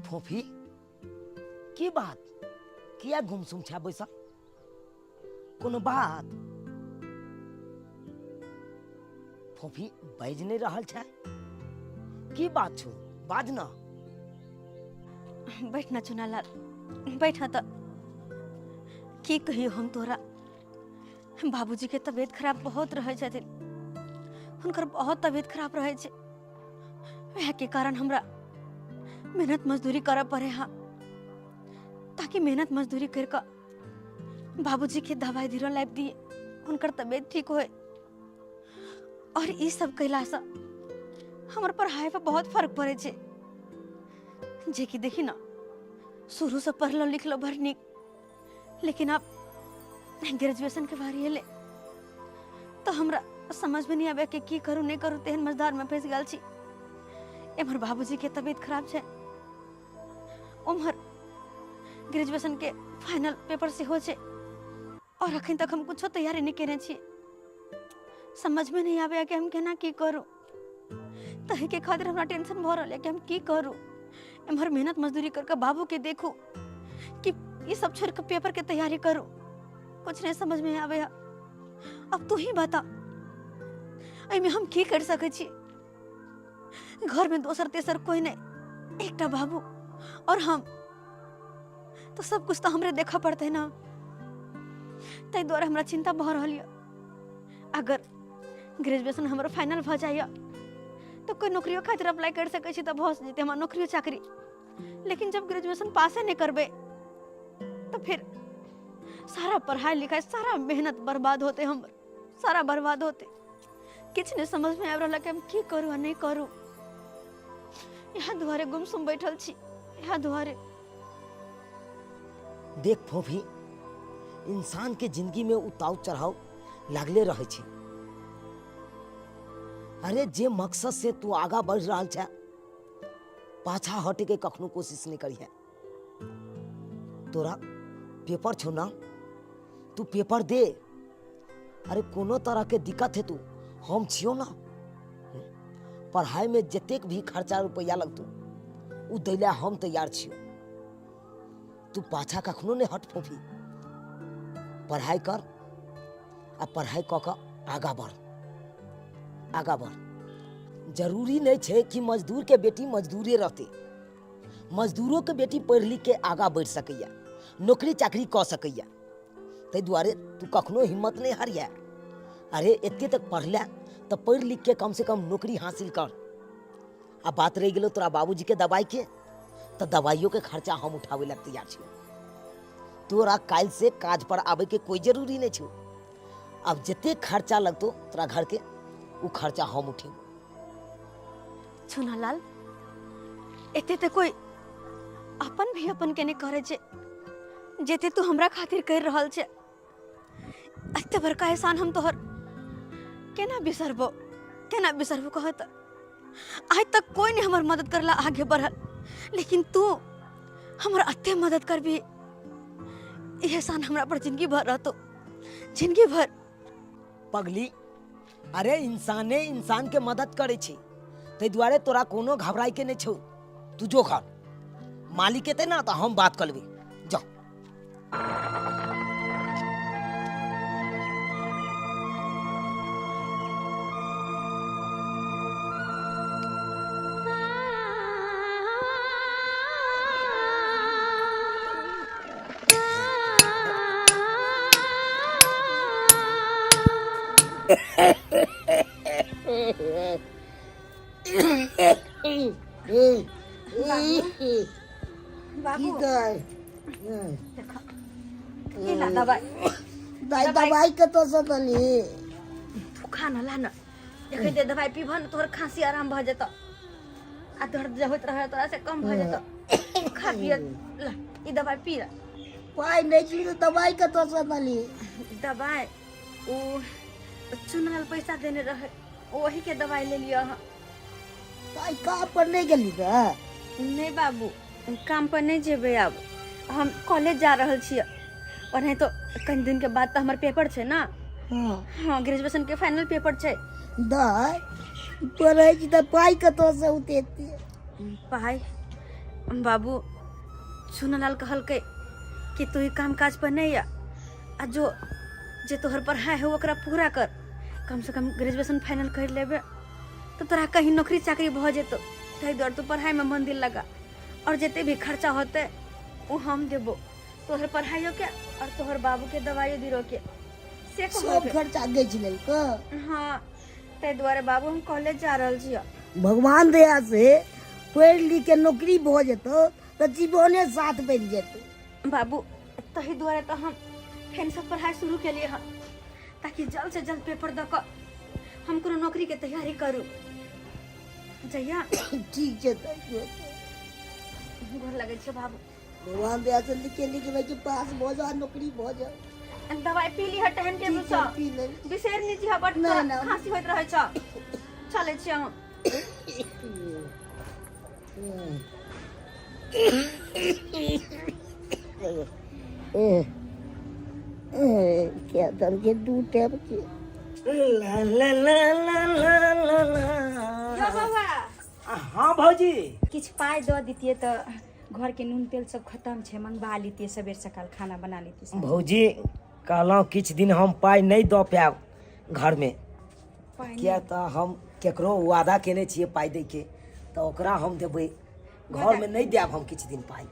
फोफी, की बात? किया गुमसुम छा बैसल? कोनो बात? फोफी बाजि नहि रहल छै, की बात छौ? बाज न। बैठ ना चुनालाल, बैठ तऽ। की कहियो हम तोरा, बाबूजी के तबियत खराब बहुत रहै छथिन, हुनकर बहुत तबियत खराब रहै छै। वएह के कारण हमरा मेहनत मजदूरी करऽ पड़े हा, ताकि मेहनत मजदूरी कर कऽ बाबूजी के दवाई धीरो लाबि दिए, हुनकर तबियत ठीक होए। और ई सब कैलासँ हमर पढ़ाई पर बहुत फर्क पड़े छै। जे कि देखी ना, शुरू से पढ़लो लिखलो बड़ नीक, लेकिन अब ग्रेजुएशन के बारी एलै तो हमरा समझ में नहीं आवे कि की करूँ नहीं करूँ, तेहन मझधार में फंस गेल छी। एम्हर बाबूजी के तबियत खराब छै, उम्हर ग्रेजुएशन के फाइनल पेपर सेहो छै, और अखन तक हम कुछो तैयारी नहीं केने छी। समझ में नहीं आवे कि हम केना की करूँ। तही के खातिर हमरा टेंशन भऽ रहल है कि हम की करूँ। एम्हर मेहनत मजदूरी करके बाबू के देखू कि ये सब छोड़ के पेपर के तैयारी करूँ, कुछ नहीं समझ में आवे। अब तू ही बता एहिमे हम की कर सकै छी? घर में दोसर तेसर कोई नहीं, एकटा बाबू और हम, तो सब कुछ तो हमरे देखऽ पड़तै ना। ताहि दुआरे हमरा चिंता भऽ रहल यऽ। अगर ग्रेजुएशन हमर फाइनल भऽ जाइए तो कोई नौकरियो खातिर अप्लाई कर सकै छी, तऽ भऽ जेतै हमर नौकरियो चाकरी। लेकिन जब ग्रेजुएशन पासे नहि करबै तऽ फिर सारा पढ़ाई लिखाई, सारा मेहनत बर्बाद होते, हमर सारा बर्बाद होते। किछु नहि समझ में आबि रहल कि हम की करू आ नहि करू। यहाँ दुआरे गुमसुम बैठल छी, यहाँ दुआरे। देख फोफी, इंसान के जिंदगी में उतार चढ़ाव लागले रहे छै। अरे जे मकसद से तू आगा बढ़ रहल छै, पाछा हटे के कखनो कोशिश नहीं करिहे। तोरा पेपर छौ ना, तू पेपर दे। अरे कोनो तरह के दिक्कत है तू, हम छियो ना। पढ़ाई में जतेक भी खर्चा रुपया लगतो उ दैला हम तैयार छियो। तू पाछा कखनो नहीं हट फोफी, पढ़ाई कर आ पढ़ाई कऽ कऽ आगा बढ़, आगा बढ़। जरूरी नहीं छै कि मजदूर के बेटी मजदूरे रहते, मजदूरों के बेटी पढ़ि लिख के आगा बढ़ि सकैया, नौकरी चाकरी कऽ सकैया। ताहि दुआरे तू कखनो हिम्मत नहीं हारिया। अरे एते तक पढ़ला तऽ पढ़ि लिख के कम से कम नौकरी हासिल कर। आ बात रहि गेलो तोरा बाबूजी के दवाई के, तऽ दवाइयो के खर्चा हम उठाबै लए तैयार छियौ। तोरा काल्हि से काज पर आबै के कोई जरूरी नहीं छौ। अब जते खर्चा लगतो तोरा घर के, उ खर्चा हम उठेबो। चुनालाल, एते ते कोई अपन भी अपन के नहीं करे छे जेते तू हमरा खातिर कर रहल छे। एते बड़का एहसान हम तोहर केना बिसरबो, केना बिसरबो कह त। आज तक कोई नहीं हमर मदद करला आगे बढ़ल, लेकिन तू हमर अते मदद करबी, ई एहसान हमरा पर जिंदगी भर रहतो, जिंदगी भर। पगली, अरे इंसाने इंसान के मदद करे छे, ताहि दुआरे तोरा कोनो घबराई के नहीं छौ। तू जो घर मालिक एते ना तो हम बात कर लेबै, जाओ। बाबू की ला दवाई? दाई, दवाई कतऽ से देली? तू खा ना, ला ना, देखै दे दवाई पीबह ने तोहर खांसी आराम भऽ जेतौ, आ दर्द जे होइत रहै तोरा से कम भऽ जेतौ। खा पिय ला ई दवाई पी ला। पाइ नहि छी तऽ दवाइ कतऽसँ अनली? दवाई ओ चुनल पैसा देने रहे, ओही के दवाई ले लिअ अहाँ। आइ काम पर नहि गेली तऽ? नहि बाबू, काम पर नहि जेबै, आब हम कॉलेज जा रहल छियै। ओनाहि तो कनि दिन के बाद तऽ हमर पेपर छै ने। हँ। हँ, ग्रेजुएशन के फाइनल पेपर छै। दाइ, पढ़ै छी तऽ पाइ कतऽसँ उठेतै? पाइ बाबू, चुनलाल कहलकै कि तू ई काम काज पर नहि आ, आ जो जे तोहर पढ़ाइ है ओकरा पूरा कर, कम से कम ग्रेजुएशन फाइनल कर लेबे तऽ तोरा कहीं नौकरी चाकरी भऽ जेतौ। ताहि दुआरे तू पढ़ाइमे मन दिल लगा, और जते भी खर्चा होतै ओ हम देबो, तोहर पढ़ाइयो के और तोहर बाबू के दवाइयो बीरो के से सब कहलकै। खर्चा गैच लेलकै। हाँ, ताहि दुआरे बाबू हम कॉलेज जा रहल छियै। भगवान दया से पढ़ि लिख के नौकरी भऽ जेतौ तऽ जीवने साथ बनि जेतौ। बाबू, ताहि दुआरे तऽ हम फेरसँ पढ़ाइ शुरू केलियै हँ, ताकि जल्द से जल्द पेपर दऽ कऽ हम कोनो नौकरीके तैयारी करू। जहिया ठीक छै तऽ गोर लगै छै बाबू। भगवान दया से लिखे लिखे कि पास भऽ जाओ, नौकरी भऽ जाओ। दवाई पी लीह टाइम टेबल ठीक छै, सँ। पी लेबै। बिसरि नहि जिह, बड नहि, नहि। खांसी होइत रहै छ। चलै छी हम। क्या दर के दू टाइम के ला ला ला ला ला ला ला। यौ बौआ। हाँ भौजी। किछु पाइ दऽ दितियै तऽ घरके नून तेल सब खतम छै, मंगवा लितियै, सबेर सकाल खाना बना लितियै। भौजी, कहलहुँ किछु दिन हम पाइ नहि दऽ पायब घरमे। पाइ किया तऽ हम केकरो वादा केने छियै पाइ दैके, तऽ ओकरा हम देबै, घरमे नहि देब हम किछु दिन पाइ।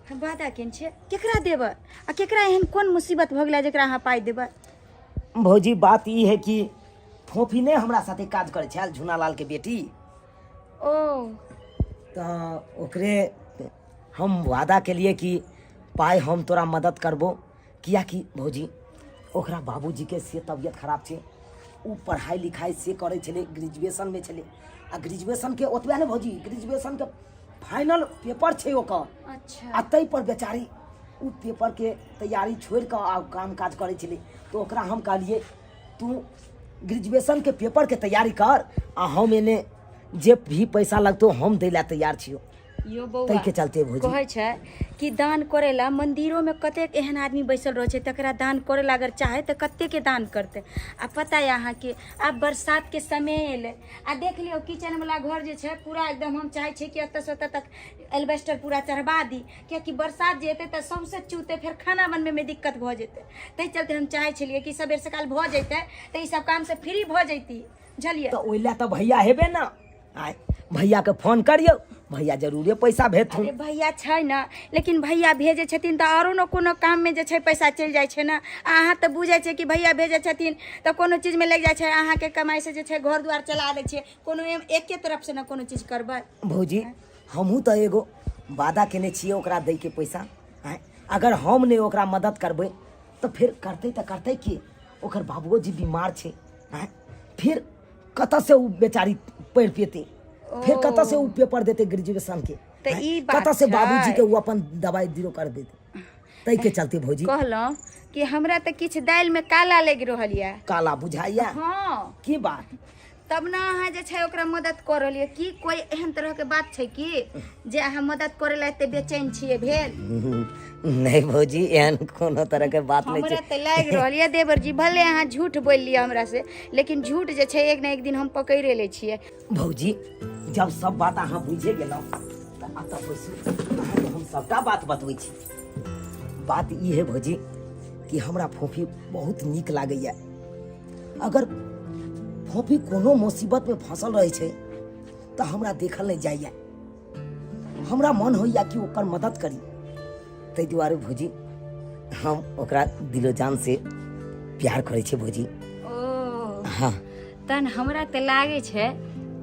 हम वादा केने छियै, केकरा देबै आ केकरा एहन कोन मुसीबत भऽ गेलै जेकरा अहाँ पाइ देबै? भौजी, बात ई है कि फोफी नहि हमरा साथे काज करै छल, झुनालालके बेटी। ओ। तऽ ओकरे हम वादा केलिए कि पाइ हम तोरा मदद करबो, कियाकि भौजी ओकरा बाबूजीके से तबियत खराब छै, ओ पढ़ाइ लिखाइ से करै छलै, ग्रेजुएशनमे छलै, आ ग्रेजुएशनके ओतबे नहि भौजी, ग्रेजुएशनके फाइनल पेपर छै ओकर। अच्छा। आ ताहि पर बेचारी ओ पेपरके तैयारी छोड़ि कऽ आ काम काज करै छलै, तऽ ओकरा हम कहलियै तू ग्रेजुएशनके पेपरके तैयारी कर आ हम एने जे भी पैसा लगतौ हम दै लए तैयार छियौ। यो बौआ, ताहिके चलते भौजी कहै छै कि दान करै ला मंदिरो में कतेक एहन आदमी बैसल रहै छै, तकरा दान करै ला अगर चाहे तऽ कतेक के दान करतै। आ पता यऽ अहाँके, आब बरसात के समय एलै, आ देख लियौ किचन वाला घर जे छै पूरा एकदम, हम चाहै छियै कि एतऽ से ओतऽ तक एल्बेस्टर पूरा चढ़बा दी, कियाकि बरसात जे एतै तऽ सौंसे चूतै, फेर खाना बनबैमे दिक्कत भऽ जेतै। ताहि चलते हम चाहै छलियै कि सबेर सकाल भऽ जेतै तऽ ई सब कामसँ फ्री भऽ जैती, बुझलियै? तऽ ओहि लए तऽ भैया हेबे ने, आय भैयाके फोन करियौ, भैया जरूरे पैसा भेजथुन। अरे भैया छै ने, लेकिन भैया भेजै छथिन तऽ आरो ने कोनो काममे जे छै पैसा चलि जाइ छै ने। आ अहाँ तऽ बुझै छियै कि भैया भेजै छथिन तऽ कोनो चीजमे लागि जाइ छै, अहाँके कमाइसँ जे छै घर दुआर चला दै छियै, कोनो एके तरफसँ ने कोनो चीज करबै। भौजी, हमहूँ तऽ एगो वादा केने छियै ओकरा दैके पैसा। आँय, अगर हम नहि ओकरा मदद करबै तऽ फेर करतै तऽ करतै के? ओकर बाबुओ जी बीमार छै। आँय, फिर कतऽ से ओ बेचारी पढ़ि पेतै? फेर कतऽ से ओ पेपर देतै ग्रेजुएशन के? तऽ आँय, ई बात कतऽ से छै। बाबूजी के ओ अपन दवाइ जीरो कर देतै? ताहिके चलते भौजी कहलहुँ कि हमरा तऽ किछु दालिमे काला लागि रहल यऽ। काला बुझाइया? हँ। की बात? तब ने अहाँ जे छै ओकरा मदद कऽ रहलियै की कोइ एहन तरहके बात छै की जे अहाँ मदद करै लए एते बेचैन छियै भेल? नहि भौजी, एहन कोनो तरहके बात नहि हमरा छै। तऽ लागि रहल यऽ देवर जी, भले अहाँ झूठ बोलि लिअ हमरा से, लेकिन झूठ जे छै एक ने एक दिन हम पकड़े लै छियै। भौजी, जब सब बात अहाँ बुझे गेलहुँ तऽ एतऽ बैसू, अहाँके हम सबटा बात बतबै छी। बात ई है भौजी कि हमरा फोफी बहुत नीक लागैया। अगर फोफी कोनो मुसीबतमे फंसल रहै छै तऽ हमरा देखल नहि जाइए, हमरा मन होइए कि ओकर मदद करी। ताहि दुआरे भौजी हम ओकरा दिलो जान से प्यार करै छियै भौजी। ओ। हाँ। तहन हमरा तऽ लागै छै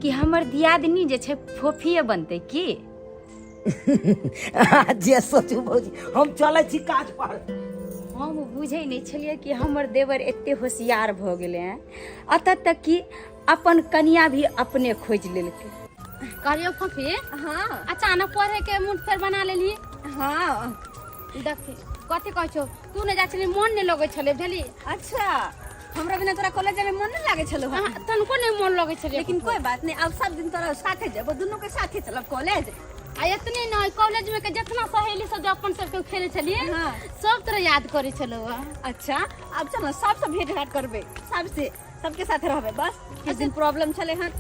कि हमर दियादनी जे छै फोफिए बनतै की? जे सोचू भौजी, हम चलै छी काज पर। हम बुझै नहि छलियै कि हमर देवर एते होशियार भऽ गेलै हैं, एतऽ तक कि अपन कनिया भी अपने खोजि लेलकै। कहलियो फफी, हाँ। अचानक पढ़े के मूड फेर बना लेली। हाँ। देखी कथी कहै छौ, तू नहि जाइ छली, मन नहि लगै छलै, बुझली? अच्छा, हमरा बिना तोरा कॉलेज जाय में मन नहीं लागे छलो? हाँ, तनिको नहि मन लगै छलै। लेकिन कोई बात नहीं, अब सब दिन तोरा साथे जेबो, दुनू के साथे चलब कॉलेज। आ एतने नहि, कॉलेज में के जितना सहेली सब जो अपन सबके खेले छलियै, हाँ। सब तोरा याद करै छलौ। अच्छा, अब चल सबसे भेंट घाट करबे, सबसे, सबके साथे रहबे। बस किस दिन प्रॉब्लम छले हन।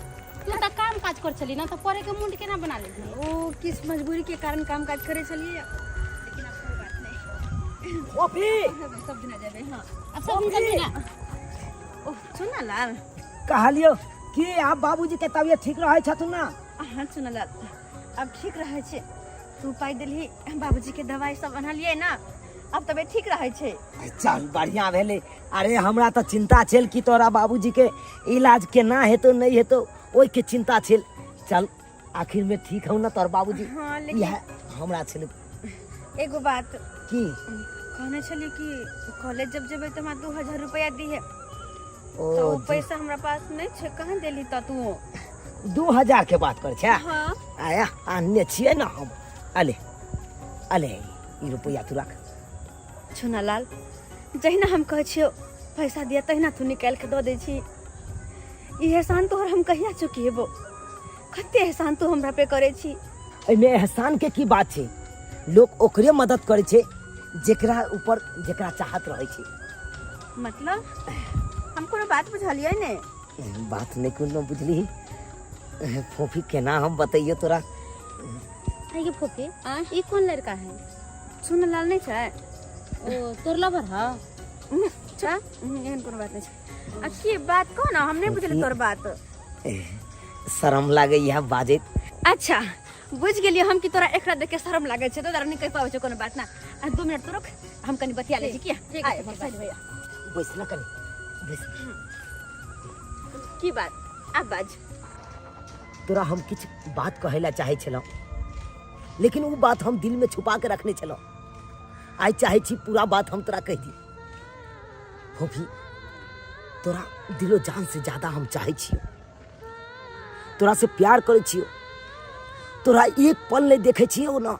तू तऽ काम काज कर छली ना, तऽ पढ़े के मूड केना बना लेली? ओ किस मजबूरी के कारण काम काज करे छलिए, लेकिन अब कोई बात नहीं। कॉफी। सब दिन जेबे। हाँ। अब सब दिन चलबी ना? ओह सुन लाल। कहलियो कि आब बाबूजी के तबियत ठीक रहै छथुन ना? हाँ सुन लाल, अब ठीक रहै छै। तू पाइ देलही, बाबूजी के दवाई सब अनलियै ना, अब तबियत ठीक रहै छै। चल, बढ़िया भेलै। अरे हमरा तऽ चिंता छल कि तोरा बाबूजी के इलाज केना हेतौ नहि हेतौ, ओहिके चिंता छल। चल, आखिर में ठीक हौ ना तोहर बाबूजी? हाँ, लेकिन इएह हमरा छल। एगो बात। की? कहने छलियै कि कॉलेज जब जेबै तऽ हमरा 2000 रुपया दिहे। ओ। तऽ ओ पैसा हमरा पास नहि छै, कहाँ देली तऽ तू? 2000 के बात कर छै? हाँ। आया, आनने छियै ना हम। अले अले, ई रुपया तू रख। चुना लाल, जहिना हम कहै छियौ पैसा दिया, तहिना तू निकालि के दऽ दै छी। ई एहसान तोहर हम कहिया चुकेबो? कते एहसान तू हमरा पे करै छी। एहिमे एहसान के की बात छै? लोक ओकरे मदद करै छै जेकरा ऊपर जेकरा चाहत रहै छै। मतलब हम कोनो बात बुझलियै ने। बात नहि कोनो बुझली फोफी, केना हम बतैयो तोरा? आइ फोफी, ई कोन लड़का है? सुन लाल नहि छै। ओ तोर लवर ह? एहन कोनो बात नहि छै। आ की बात कह ना, हम नहि बुझलियै तोर बात। शरम लागैया बाजैत। अच्छा, बुझ गेलियै हम कि तोरा एकरा देख के शरम लागै छै, तो नहि कहि पाबै छै। कोनो बात ना, आ 2 मिनट तो रुक, हम कनि बतिया लै छी। किया? ठीक आय, छै, साइड भैया। बैस ना कनि, बैस। की बात? आब बाज। तोरा हम किछु बात कहै लए चाहै छलहुँ, लेकिन ओ बात हम दिलमे छुपा के रखने छलहुँ। आइ चाहै छी पूरा बात हम तोरा कहि दी। फोफी, तोरा दिलो जान से ज्यादा हम चाहै छियौ, तोरा से प्यार करै छियौ। तोरा एक पल नहि देखै छियौ ना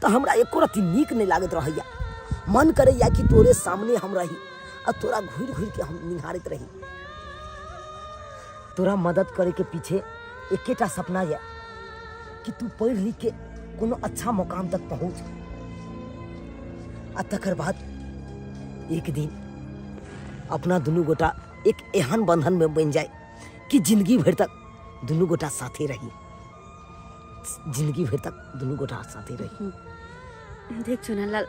तऽ हमरा एको रत्ती नीक नहि लागैत रहैया। मन करैया कि तोरे सामने हम रही आ तोरा घुरि घुरि के हम निहारैत रही। तोरा मदद करे के पीछे एकेटा सपना यऽ कि तू पढ़ि लिख के कोनो अच्छा मुकाम तक पहुँच आ तकर बाद एक दिन अपना दुनू गोटा एक एहन बंधन में बनि जाए कि जिंदगी भरि तक दुनू गोटा साथे रही, जिंदगी भरि तक दुनू गोटा साथे रही। देख चुनालाल,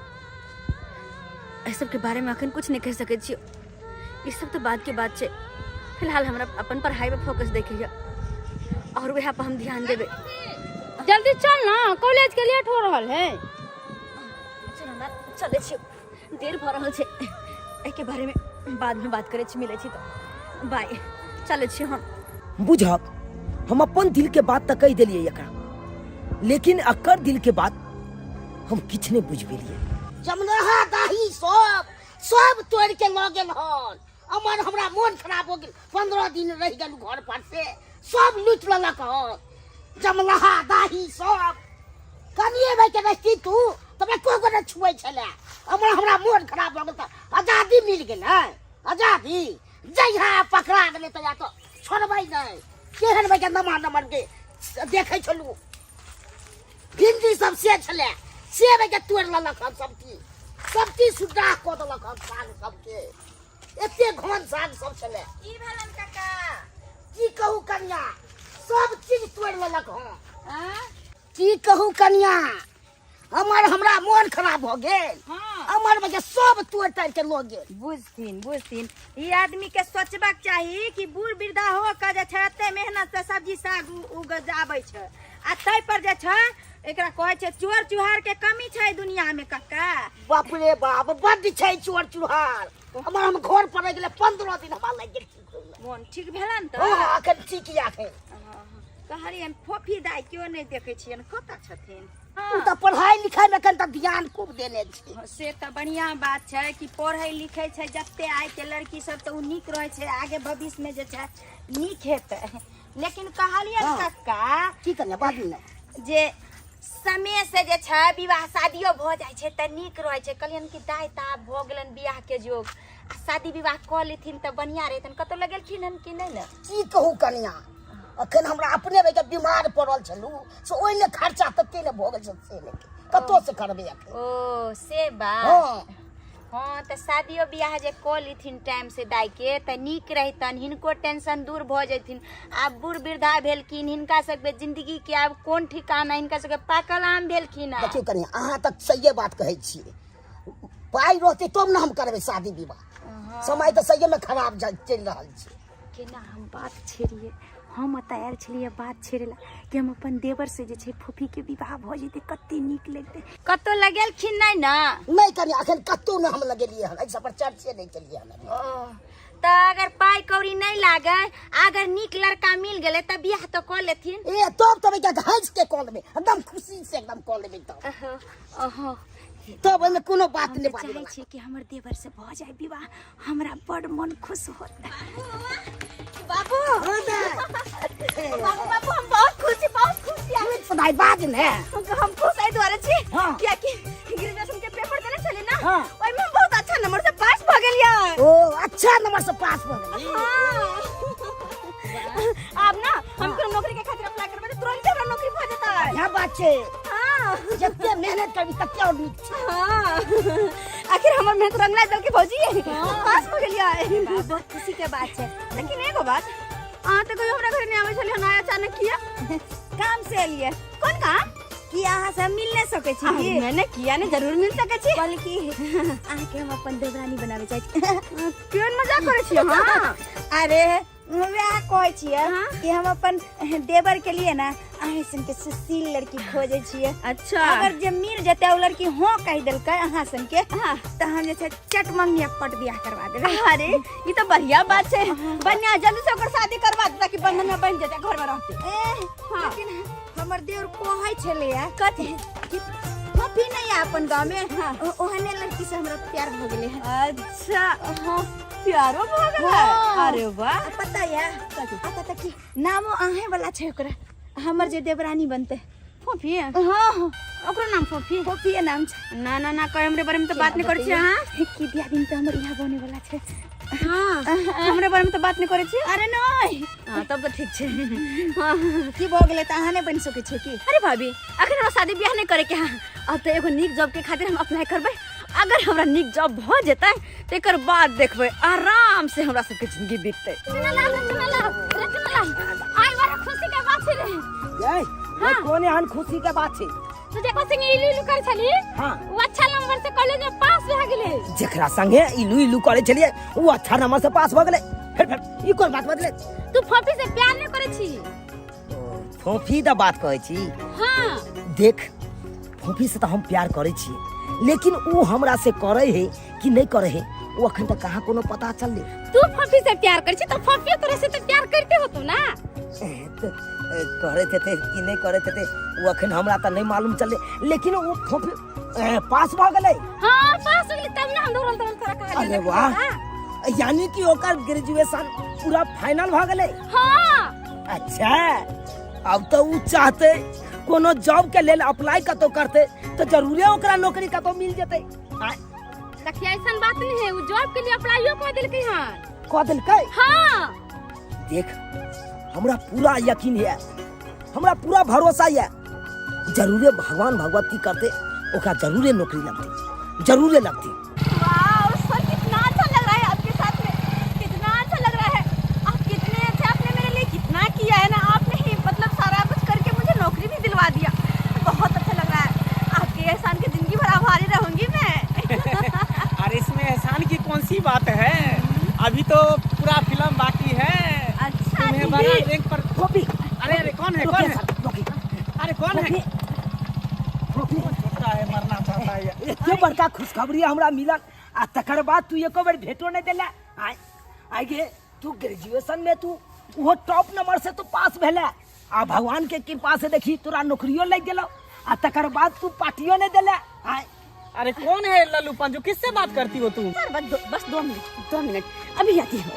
एहि सबके बारे में अखन कुछ नहीं कह सकै छियौ। ई सब तऽ बाद के बात छै। फिलहाल हमरा अपन पढ़ाई पे फोकस देखे यऽ और वएह पर हम ध्यान देबै। जल्दी चल ना, कॉलेज के लेट हो रहल है। चुनालाल, चलै छियौ, देर भऽ रहल छै। एहिके बारे में बाद में बात करै छी, मिलै छी तऽ। बाय, चलै छी हम। बुझब, हम अपन दिल के बात तऽ कहि देलियै एकरा, लेकिन एकर दिल के बात हम किछु नहि बुझि पेलियै। जमलहा दाही सब सब तोड़ के लऽ गेल हन। अमर हमरा मोन खराब हो गेल, 15 दिन रहि गेल घर पर से सब लूटि लेलक हन जमलहा दाही सब। कनिए भाई के रहिती तू तब एको गो नहि छुए छलै। अमर हमरा मोन खराब भऽ गेल तऽ आजादी मिल गेल है, आजादी। जहिया पकड़ा गेलै तहिया तऽ छोड़बै नहि। केहन भाई के नमहर नमहर के देखै छलहुँ भिंडी सब से छलै, से भाई के तोड़ि लेलक हन। सब चीज, सब चीज सुड्डाह कऽ देलक हन। साग सबके, एते घन साग सब छलै। की भेलन काका? की कहू कनिया, सब चीज तोड़ि लेलक हन। आँ? की कहू कनिया, हमर हमरा मोन खराब भऽ गेल। हमर बच्चा सब तोड़ि ताड़ि के लऽ गेल। बुझथिन, बुझथिन, ई आदमी के सोचबाक चाही कि बूढ़ वृद्धा हो के जे छै एते मेहनत से सब्जी साग उपजाबै छै आ ताहि पर जे छै एकरा कहै छै चोर चुहार के कमी छै दुनिया में कक्का? बाप रे बाप, बड्ड छै चोर चुहार। हमर हम घर पर रहि गेलै, 15 दिन हमरा लागि गेल ठीक होइमे। मोन ठीक भेलन तऽ? हँ, अखन ठीक यऽ अखन। कहलियनि फोफी दाइ केओ नहि देखै छियनि, कतऽ छथिन? ओ तऽ पढ़ाइ लिखाइमे कनि तऽ ध्यान खूब देने छी। से तऽ बढ़िआँ बात छै कि पढ़ै लिखै छै जते आइके लड़की सब, तऽ ओ नीक रहै छै, आगे भविष्यमे जे छै नीक हेतै। लेकिन कहलियन हाँ। कक्का की कनिया बाजू ने जे समय से जे छै विवाह शादियो भऽ जाइ छै तऽ नीक रहै छै। कहलियन कि दाइ तऽ आब भऽ गेलनि बियाह के जोग, आ शादी विवाह कऽ लेथिन तऽ बढ़िआँ रहितनि। कतहु लगेलखिन हन कि नहि ने? की कहू कनिया, अखन हमरा अपने रहि के बीमार पड़ल छलहुँ, से ओहिमे खर्चा तते ने भऽ गेल छै, से नहि कतौ से करबै अखन। ओ से बात। हँ। हँ तऽ शादियो बियाह जे कऽ लेथिन टाइम से दाइ के तऽ नीक रहितनि, हिनको टेंशन दूर भऽ जैथिन। आब बूढ़ वृद्धा भेलखिन, हिनका सबके जिंदगी के आब कोन ठिकाना, हिनका सबके पाकल आम भेलखिन। आब देखियौ कनिया, अहाँ तऽ सहिए बात कहै छियै, पाइ रहतै तब ने हम करबै शादी विवाह। समय तऽ सहिए मे खराब चलि रहल छै। केना हम बात छेड़िए? हम ओतऽ आयल छलियै बात छेड़े ला कि हम अपन देवर से जे छै फूफीके विवाह भऽ जेतै, कते नीक लगतै। कतौ लगेलखिन नहि ने? नहि कनिया, अखन कतौ नहि हम लगेलियै हन, एहि सब पर चर्चे नहि केलियै हन अभी। ओ तऽ अगर पाइ कौड़ी नहि लागै, अगर नीक लड़का मिल गेलै तऽ बियाह तऽ कऽ लेथिन। ए तब तब एकरा हँसि के कऽ लेबै, एकदम खुशी से एकदम कऽ लेबै तब। अहो, अहो। तब ओहिमे कोनो बात हम नहि तऽ बाजै चाहै बला। छियै कि हमर देवर से भऽ जाय विवाह, हमरा बड़ मन खुश होत। बाबू। हाँ दाइ। बाबू, बाबू, हम बहुत खुश छी, बहुत खुश छी। नीक से दाइ बाज ने। हम खुश एहि दुआरे छी हाँ। कियाकि ग्रेजुएशन के पेपर देने छली ना, हाँ। ओहिमे हम बहुत अच्छा नंबर से पास भऽ गेलियै। ओ अच्छा नंबर से पास भऽ गेली। हाँ। आब ना हम कोनो नौकरी के खातिर अप्लाई करबै तऽ तुरंत हमरा नौकरी भऽ जेतै। इएह बात छै। हाँ। जते मेहनत करबी तते और नीक छै। हाँ। आखिर हमर मेहनत रंग ला देलकै भौजी, पास भऽ गेलियै। बहुत खुशी के बात छै। लेकिन एगो बात, अहाँ तऽ कहियो हमरा घरे नहि आबै छलियै, नया अचानक किया? काम से एलियै। कोन काम? कि अहाँ से मिल नहि सकै छी की? नहि नहि, किया नहि, जरूर मिल सकै छी। कहली कि अहाँके हम अपन देवरानी बनाबै चाहै छी। केहन मजाक करै छी अहाँ? अरे वएह कहै छियै हाँ? कि हम अपन देवर के लिए ना अहाँ सन के सुशील लड़की खोजै छियै। अच्छा। अगर जे मिल जेतै ओ लड़की, हाँ कहि देलकै अहाँ सन के, हाँ। तऽ हम जे छै चट मंगिया पट बियाह करवा देबै। अरे ई तऽ बढ़िया बात छै, बढ़िया, जल्दी से ओकर शादी करवा दे ताकि बंधन में बंध जेतै, घर में रहतै। ए, हाँ। लेकिन हमर देवर कहै छलै कथी? कि फफी नहीं है अपन गाँव में, हाँ। ओहने लड़की से हमरा प्यार भऽ गेलै हन। अच्छा, हाँ, प्यारो भऽ गेलै। हाँ। अरे वाह। आ पता या आता तक कि नामो अहें वाला छै ओकरा, हमर जे देवरानी बनतै। फोफी? हाँ। ओकरो नाम फोफी? फोफीए नाम छै। ना ना ना, कहे हमरे बारे में तो बात नहीं करै छी अहाँ। की दिया दिन तऽ हमर इहा बने वाला छै। हाँ, हमरे बारे में तो बात नहीं करै छी। अरे नहीं। हाँ, तब तऽ ठीक छै। हाँ। की भऽ गेलै, तऽ अहाँ नहि बनि सकै छियै की? अरे भाभी, अखन हमरा शादी बियाह नहीं करे के है। अब तऽ एगो नीक जॉब के खातिर हम अप्लाई करबै। अगर हमरा नीक जॉब भऽ जेतै तऽ एकर बाद देखबै, आराम से हमरा सबके जिंदगी बीततै। चुनालाल, चुनालाल, रे चुनालाल, आइ बड़ा खुशी के बात छै रे। यै, यै, कोन एहन खुशी के बात छै? तू जकरा संगे इलू इलू करै छली, हाँ। वो अच्छा नंबर से कॉलेज में पास भए गेलै। जेकरा संगे इलू इलू करे छलियै ओ अच्छा नंबर से पास भऽ गेलै, फिर फिर ई कोन बात बदले? तू फोफी से प्यार नहीं करै छी? फोफी द बात कहै छी? हाँ। देख, फोफी से तऽ हम प्यार करै छी, लेकिन ओ हमरा से करै है कि नहीं करै है ओ अखन तक कहाँ कोनो पता चलले। तू फोफी से प्यार करै छी तऽ फोफी तोरा से तऽ प्यार करते होतो ना? करैत हेतै कि नहीं करैत हेतै ओ अखन हमरा तऽ नहीं मालूम चलले, लेकिन ओ फोफी पास भऽ गेलै। हाँ, पास हो गेलै तब ना हम दौड़ल दौड़ल तोरा कहलियै। अरे वाह, यानी कि ओकर ग्रेजुएशन पूरा फाइनल भऽ गेलै। हाँ। अच्छा, अब तऽ उ चाहते कोनो जॉब के लेल अप्लाई कतौ करते तऽ जरूरे ओकरा नौकरी कतौ मिल जेतै। देखिए, ऐसन बात नहीं है, वो जॉब के लिए अप्लाइयो कर देलकै हन। कऽ देलकै? हाँ। देख, हमरा पूरा यकीन है, हमरा पूरा भरोसा है, जरूरे भगवान भगवती करते ओकरा जरूरे नौकरी लगते, जरूरे लगते। वाह सर, कितना अच्छा लग रहा है आपके साथ में, कितना अच्छा लग रहा है। आप कितने अच्छे, आपने मेरे लिए कितना किया है ना, आपने ही मतलब सारा कुछ करके मुझे नौकरी भी दिलवा दिया। बहुत अच्छा लग रहा है, आपके एहसान के जिंदगी भर आभारी रहूंगी मैं। अरे इसमें एहसान की कौन सी बात है, अभी तो पूरा फिल्म बाकी है। अच्छा तुम्हें दीदी। बड़ा रैंक पर फोफी। अरे अरे कौन है, कौन रोकिए है? सर, रोकिए। अरे कौन है? फोफी, छोटा है, मरना चाहता है। एते बड़का खुशखबरी हमरा मिलल आ तकर बाद तू एको बेर भेटो नहीं देला। आय आय गे, तू ग्रेजुएशन में तू वो टॉप नंबर से तू पास भेला आ भगवान के कृपा से देखी तोरा नौकरियो लग गेलो आ तकर बाद तू पार्टियो नहीं देला। आय अरे कौन है लल्लू पंजू, किससे बात करती हो तुम? सर बस दो मिनट, 2 मिनट, अभी आती हूँ।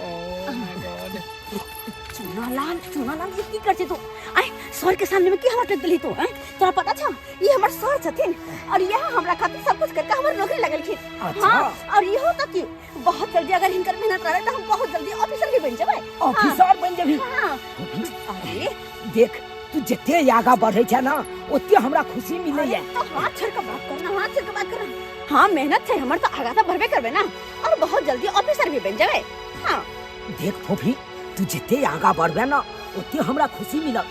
चुनालाल चुनालाल ये की कर छे तू आय सर के सामने में की हमरा टेक देली तू हैं तोरा पता छौ ये हमर सर छथिन और यह हमरा खातिर सब कुछ करके हमर नौकरी लगलखिन। अच्छा। हाँ और इहो तक कि बहुत जल्दी अगर हिनकर मेहनत रहे तो हम बहुत जल्दी ऑफिसर भी बन जेबै। ऑफिसर बन जेबी? हाँ। अरे देख, तू जते आगा बढ़े छै ना ओते हमरा खुशी मिलैया। अरे, तो हाथ छोड़ के बात करना, हाथ छोड़ के बात करना। हाँ मेहनत छै हमर तो आगा तो बढ़बे करबे ना और बहुत जल्दी ऑफिसर भी बन जेबै। हाँ देख फोफी, तू जते आगा बढ़बे ना ओते हमरा खुशी मिलत।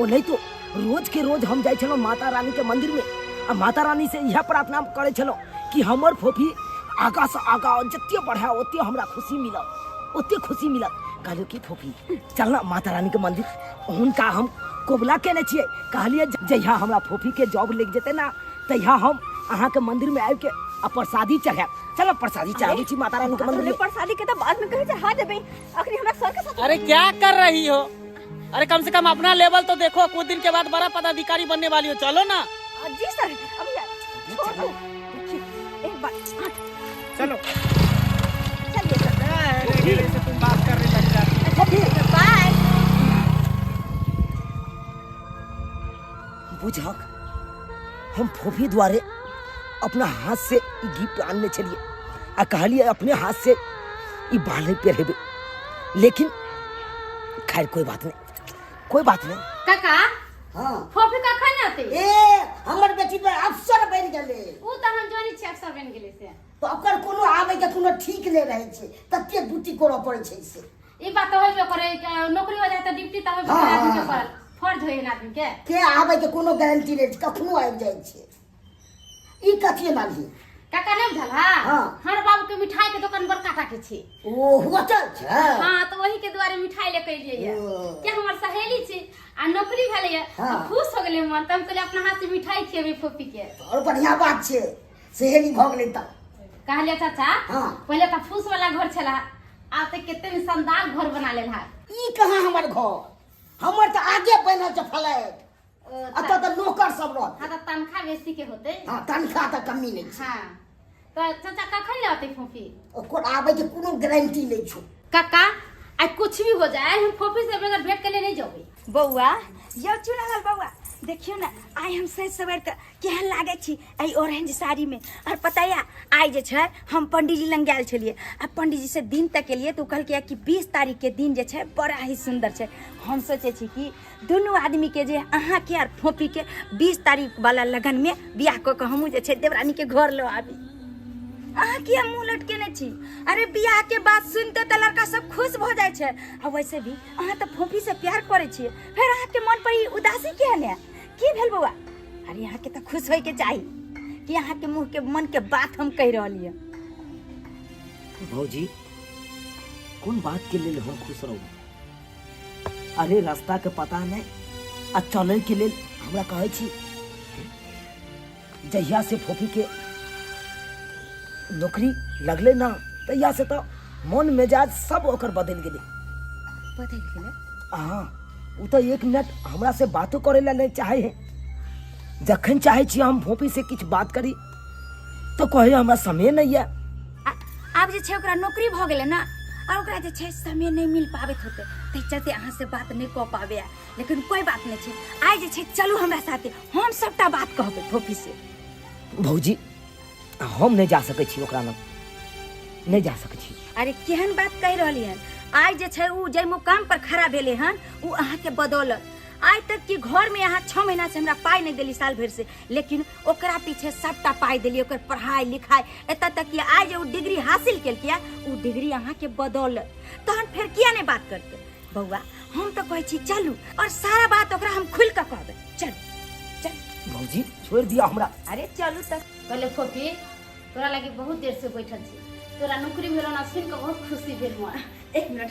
ओ नहीं तो रोज के रोज हम जाइ छलहुँ माता रानी के मंदिर में आ माता रानी से इएह प्रार्थना करै छलहुँ कि हमर फोफी आगा से आगा जते बढ़े ओते हमरा खुशी मिलत, ओते खुशी मिलत। कहलियो कि फोफी चल ना माता रानी के मंदिर, हुनका हम कबुला केने छियै। कहलियै जहिया हमरा फोफी के जॉब लागि जेतै ना तहिया हम अहाँके मंदिर में आबि के आ प्रसादी चढ़ायब। चलो प्रसादी चढ़ाबै छी माता रानी के मंदिर में। प्रसादी के तो बाद में कहे चढ़ा देबै, अखनी हमरा सर के साथ। अरे क्या कर रही हो? अरे कम से कम अपना लेवल तो देखो, कुछ दिन के बाद बड़ा पदाधिकारी बनने वाली हो। चलो ना। जी सर, अभी यार, छोड़ दो। देखिए, एक बार, हाँ। चलो। चलिए सर। क्या है रे, से तुम बात कर रहे बच्चा। बाय। बुझक हम फोफी द्वारे अपना हाथ से ई गिफ्ट आनने छलिए आ कहलिए अपने हाथ से ई बाल पहिरेबै, लेकिन खैर कोई बात नहीं, कोई बात नहीं। काका, हाँ। फोफी कखन औते? ए हमर बेटी पर अफसर बनि गेलै। उ तऽ हम जानै छी अफसर बनि गेलै से। तऽ ओकर कोनो आबै के कोनो ठीक नहि रहै छै, तते ड्यूटी करऽ पड़ै छै से। ई बात तऽ होबे करै, नौकरी हो जाए तऽ ड्यूटी तऽ होबे करे आदमी के, पड़ल फर्ज होय आदमी के। के आबै के कोनो गारंटी नहि छै, कखनो आबि जाइ छै। ई कथी मानही? काका नहि बुझल हा? हाँ। हमर बाबू के मिठाई के दुकान बड़का टा के छै। ओ होटल छै? हाँ, तऽ ओही के दुआरे मिठाई ले के एलियै ये। ओ। के हमर सहेली छै आ नौकरी भेलै ये, हाँ। तऽ खुश हो गेलै मन, तऽ हम कहलियै अपना हाथ से मिठाई खिएबै फोफी के। और बढ़िया बात छै, सहेली भऽ गेलै तऽ। कहलियै चाचा, हाँ। पहिले तऽ फूस वाला घर छला, आब तऽ कते ने शानदार घर बना लेल हा। ई कहाँ हमर घर, हमर तऽ आगे बनल छै फ्लैट। एतऽ तऽ नौकर सब रहत। हाँ, तऽ तनख्वाह बेसी के होतै। हाँ, तनख्वाह तऽ कमी नहि छै। हाँ, तऽ चाचा कखन ले औतै फोफी? ओकर आबै के कोनो गारंटी नहि छौ। काका आइ कुछ भी हो जाए हम फोफी से बगैर भेंट के लिए नहीं जेबै। बौआ यौ चुनालाल बौआ, देखियौ ने आइ हम सज सवारि कऽ केहन लागै छी एहि ऑरेंज साड़ीमे। और पता यऽ आइ जे छै हम पंडीजी लग गेल छलियै आ पंडीजी से दिन तक एलियै तऽ ओ कहलकै कि 20 तारीख के दिन जे छै बड़ा ही सुन्दर छै। हम सोचै छी कि दुनू आदमी के जे अहाँके आर फोफी के 20 तारीख वाला लगन में बियाह कऽ कऽ हमहूँ जे छै देवरानी के घर लऽ आबी। अहाँ किया मुँह लटकेने छी? अरे बियाह के बात सुनते तऽ लड़का सब खुश भऽ जाइ छै। आ वैसे भी अहाँ तऽ फोफी से प्यार करै छियै, फेर अहाँके मन पर ई उदासी किया ने? की भेल बौआ? अरे अहाँके तऽ खुश होइके चाही कि अहाँके मुँह के मन के बात हम कहि रहलियै। भौजी कोन बात के लेल हम खुश रहू? अरे रास्ता के पता नहीं आ चले के लेल हमरा कहै छी। जहिया से फोफी के नौकरी लगले ना तहिया से तो मन मिजाज सब ओकर बदलि गेलै। बदलि गेलै? हाँ, उ तो एक मिनट हमरा से बातो करे ला नहीं चाहे है। जखन चाहे छी हम फोफी से किछु बात करी तो कहे हमरा समय नहीं है। आब जे छै ओकरा नौकरी भऽ गेलै ना और ओकरा जे छै समय नहीं मिल पाबैत होतै, ताहि चलते अहाँ से बात नहीं कऽ पाबै। लेकिन कोई बात नहीं छै, आइ जे छै चलू हमरा साथे, हम सबटा बात कहबै फोफी से। भौजी हम नहीं जा सकै छी ओकरा लग, नहीं जा सकै छी। अरे केहन बात कहि रहली हन? आइ जे छै उ जाहि मुकाम पर खड़ा भेलै हन उ अहाँके बदौलत। आइ तक कि घर में अहाँ 6 महीना से हमरा पाइ नहीं देली साल भरि से, लेकिन ओकरा पीछे सबटा पाइ देली, ओकर पढ़ाई लिखाई, एतऽ तक कि आइ जे उ डिग्री हासिल केलकै उ डिग्री अहाँके बदौलत। तहन फेर किया नहीं बात करतै? बौआ हम तऽ कहै छी चलू और सारा बात ओकरा हम खुलि कऽ कहबै। चलू चलू। भौजी छोड़ि दिअ हमरा। अरे चलू तऽ। कहले फोफी तोरा लागी बहुत देर से बैठल छी, तोरा नौकरी भेलो ना सुन के बहुत खुशी भेल मोरा। एक मिनट।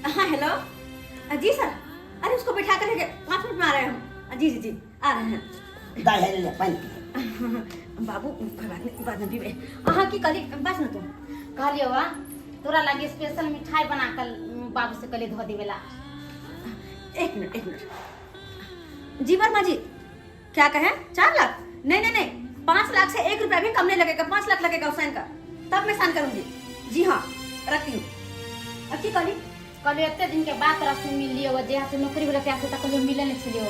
हाँ हेलो जी सर, अरे उसको बैठा कर 5 मिनट में आ रहे हैं हम। जी जी जी आ रहे हैं। दाइ हे ले पानि पी। बाबू कोई बात नहीं, बाद में पीबे। अहाँ की कहली बस ना तू। कहलियो वा तोरा लागी स्पेशल मिठाई बना कर बाबू से कहले धो देवेला। एक मिनट एक मिनट। जी वर्मा जी क्या कहे? 4 लाख? नहीं नहीं नहीं, 5 लाख से 1 रुपया भी कम नहीं लगेगा, 5 लाख लगेगा उस साइन का, तब मैं साइन करूंगी। जी हाँ रखती हूँ। अब की कहली? कहलियै एते दिन के बाद तोरा से मिललियो जहिया से नौकरी भेलै तहिया से तऽ कहियो मिले नहि छलियो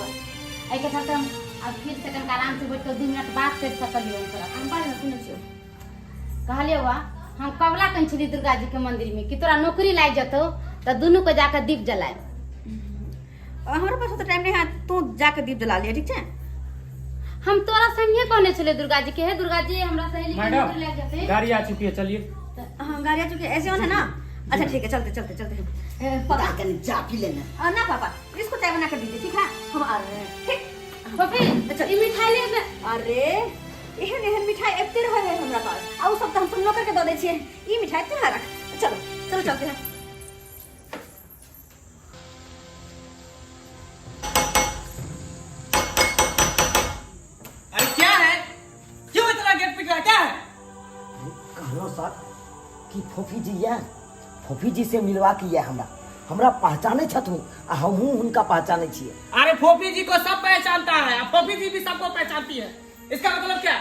एहिके चलते हम आब फिर से कनिका आराम से बैठ कऽ 2 मिनट बात करि सकलियो तोरा। हम बाजू ने, सुनै छियौ। कहलियो वा, हम कबला कहै छलियै दुर्गा जी के मंदिर में कि तोरा नौकरी लागि जतौ तऽ दुनू के जाके दीप जलायब। हमरा पास तो टाइम नहीं है, तू जाके दीप जला लिया, ठीक छै? हम तोरा संगे कहने छलियै दुर्गा जी के, हे दुर्गा जी, हमरा सहेली के मैडम, नौकरी लागि जतै। गाड़ी आ चुकी है, चलिए। हाँ, गाड़ी आ चुकी है, ऐसे है ना? अच्छा ठीक है, चलते चलते चलते। पापा। कनी चाय पी लेना। ना पापा, इसको चाय बना कर दीजिए, ठीक है? हम आ रहे हैं, ठीक? फोफी, अच्छा। ई मिठाई ले ने। अरे, एहन एहन मिठाई आबिते रहे है हमरा पास, आ उ सब तऽ हम सब नौकर के दऽ दै छियै। ई मिठाई तू रख। चलो चलो, चलते हैं। अरे, क्या है? क्यों इतना गेट पीट रहा है? क्या है? कहलो सर कि फोफी जी ये फोफी जी से मिलवा के ये हमरा हमरा पहचाने छथुन आ हमहूँ हुनका पहचाने छियै। अरे, फोफी जी को सब पहचानता है और फोफी जी भी सबको पहचानती है। इसका मतलब क्या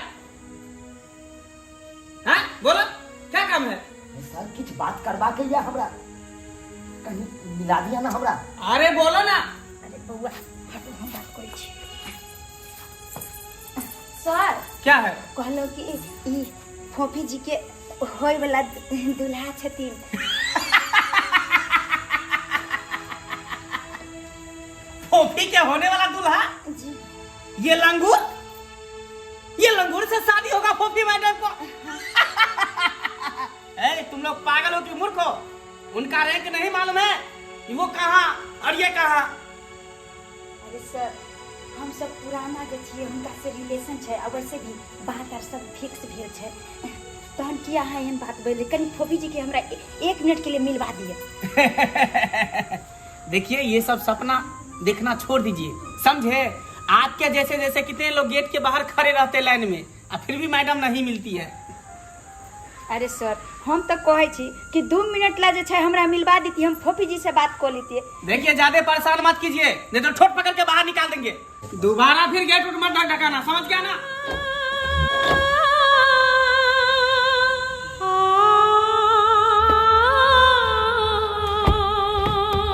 है? बोलो, क्या काम है? सर, किछु बात करवा के ये हमरा कहीं मिला दिया ना हमरा। अरे, बोलो ना। अरे बौआ, हटू, हम बात करै छी। सर। क्या है? कहलहुँ कि ई फोफी जी के होय वाला दूल्हा छथिन। फोफी के होने वाला दूल्हा? जी। ये लंगूर, ये लंगूर से शादी होगा फोफी मैडम को? ए, तुम लोग पागल हो कि मूर्ख हो? उनका रैंक नहीं मालूम है कि वो कहाँ और ये कहाँ? अरे सर, हम सब पुराना जे छियै, हुनका से रिलेशन छै, आ वैसे भी बात आर सब फिक्स भेल छै। तहन किया अहाँ एहन बात बोलली? कनि फोफी जी के हमरा 1 मिनट के लिए मिलवा दिअ। देखिए, ये सब सपना देखना छोड़ दीजिए, समझे? आपके जैसे जैसे कितने लोग गेट के बाहर खड़े रहते लाइन में और फिर भी मैडम नहीं मिलती है। अरे सर, हम तऽ कहै छी कि 2 मिनट ला जे छै हमरा मिलवा देती, हम फोफी जी से बात कऽ लेतियै। देखिए, ज्यादा परेशान मत कीजिए, नहीं तो ठोट पकड़ के बाहर निकाल देंगे। दोबारा फिर गेट उठ मत ढकाना, समझ गया ना?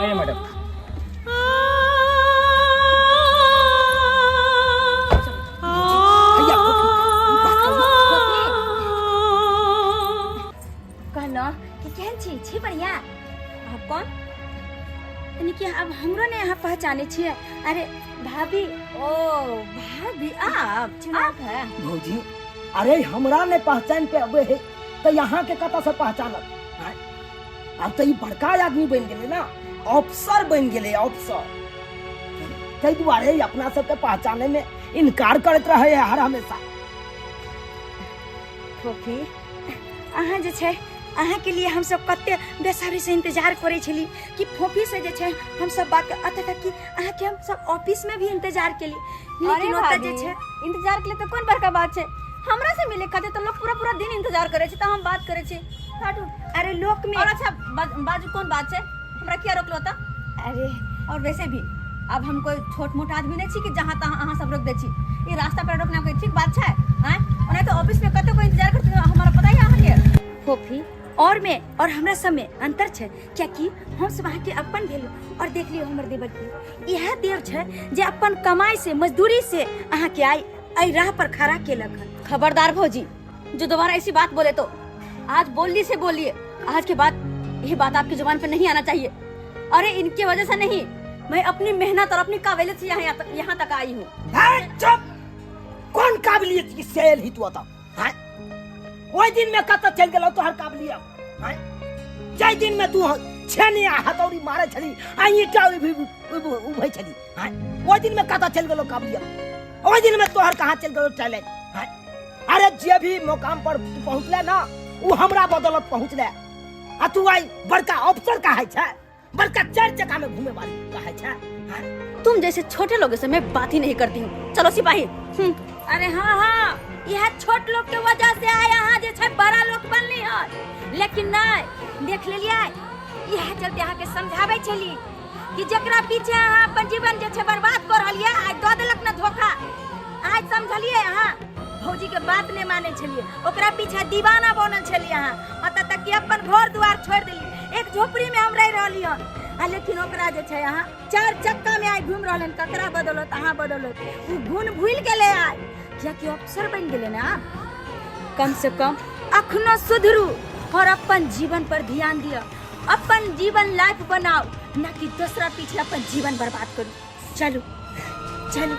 आइए मैडम। भैया, फोफी, बात करू। कहलहुँ कि केहन छी? छी बढ़िआँ? आप कौन? यानी कि अब हमरो ने अहाँ पहचाने छियै? अरे भाभी। ओ भाभी, आप आप है। भौजी, अरे हमरा ने पहचान पे अबे है तऽ यहाँ के कतऽ से पहचानत? आँय? आब तऽ ई बड़का आदमी बनि गेलै ना, अफसर बनि गेलै अफसर। ताहि दुआरे ई अपना सबके पहचाने में इनकार करैत रहे है हर हमेशा। फोफी, अहाँ जे छै, अहाँके लिए हमसब कते बेसब्री से इंतजार करै छली कि फोफी से जे छै हमसब बात। एतऽ तक कि अहाँके हमसब ऑफिस में भी इंतजार केली, लेकिन ओतऽ जे छै इंतजार के लिए तो कोन बड़का बात छै? हमरा से मिले खातिर तो लोग पूरा पूरा दिन इंतजार करे छै, तऽ हम बात करे छी। हटू। अरे लोक में और अच्छा, बाजू, कोन बात छै? हमरा किया रोकलो तऽ? अरे। और वैसे भी अब हम कोई छोट मोट आदमी नहीं छी कि जहाँ तहाँ अहाँ सब रोक दै छी। ई रास्ता पर रोकना कोई ठीक बात छै? आँय, ओना तो ऑफिस में कते कोई इंतजार करते, हमरा पता है अहाँके। फोफी और में और हमरा सब में अंतर छै, कियाकि हम सब अहाँके अपन भेलहुँ। और देख लियौ हमर देवर के, इएह देव छै जे अपन कमाई से, मजदूरी से अहाँके आइ एहि राह पर खड़ा केलक हन। खबरदार भौजी, जो दोबारा ऐसी बात बोले तो। आज बोलली से बोलिए, आज के बाद ये बात आपकी जुबान पे नहीं आना चाहिए। अरे, इनकी वजह से नहीं, मैं अपनी मेहनत और अपनी काबिलियत से यहाँ यहाँ तक आई हूँ। है, चुप! कोन काबिलियत की सेल ही तू अतः हैं? ओहि दिन में कतऽ चलि गेलौ तोहर काबिलियत हैं? जाहि दिन में तू छेनी आ हथौड़ी मारै छली आ ईंटा उभै छली हैं? ओहि दिन में कतऽ चलि गेलौ काबिलियत? ओहि दिन में तोहर कहाँ चलि गेलौ टैलेंट हैं? अरे, जे भी मुकाम पर तू पहुँचले ना, उ हमरा बदौलत पहुँचले। आ तू आई बड़का अफसर कहाइ छै, बड़का चारि चक्का में घूमे वाली कहाइ छै हैं? तुम जैसे छोटे लोगों से मैं बात ही नहीं करती हूँ। चलो सिपाही। अरे हाँ हाँ, यह छोट लोग के वजह से आय अहाँ जे छै बड़ा लोग बनली हन, लेकिन नहीं देख लेलियै। इएह चलते अहाँके समझाबै छली कि जकरा पीछे अहाँ अपन जीवन जे छै बर्बाद कऽ रहलियै, आइ दऽ देलक ने धोखा। आइ समझलियै? अहाँ भौजी के बात नहि मानै छलियै, ओकरा पीछे दीवाना बनल छलियै अहाँ, एतऽ तक कि अपन घर दुआर छोड़ि देलियै। एक झोपड़ी में हम रहि रहली हन। आ लेकिन ओकरा जे छै अहाँ चारि चक्कामे आइ घुमि रहल हन, ककरा बदौलत? अहाँ बदौलत। ओ गुण भूलि गेलै आइ, कियाकि अफसर बनि गेलै ने आब। कम से कम अखनो सुधरू और अपन जीवन पर ध्यान दिअ, अपन जीवन लाइफ बनाओ, ना कि दोसरा पीछे अपन जीवन बर्बाद करू। चलू चलू।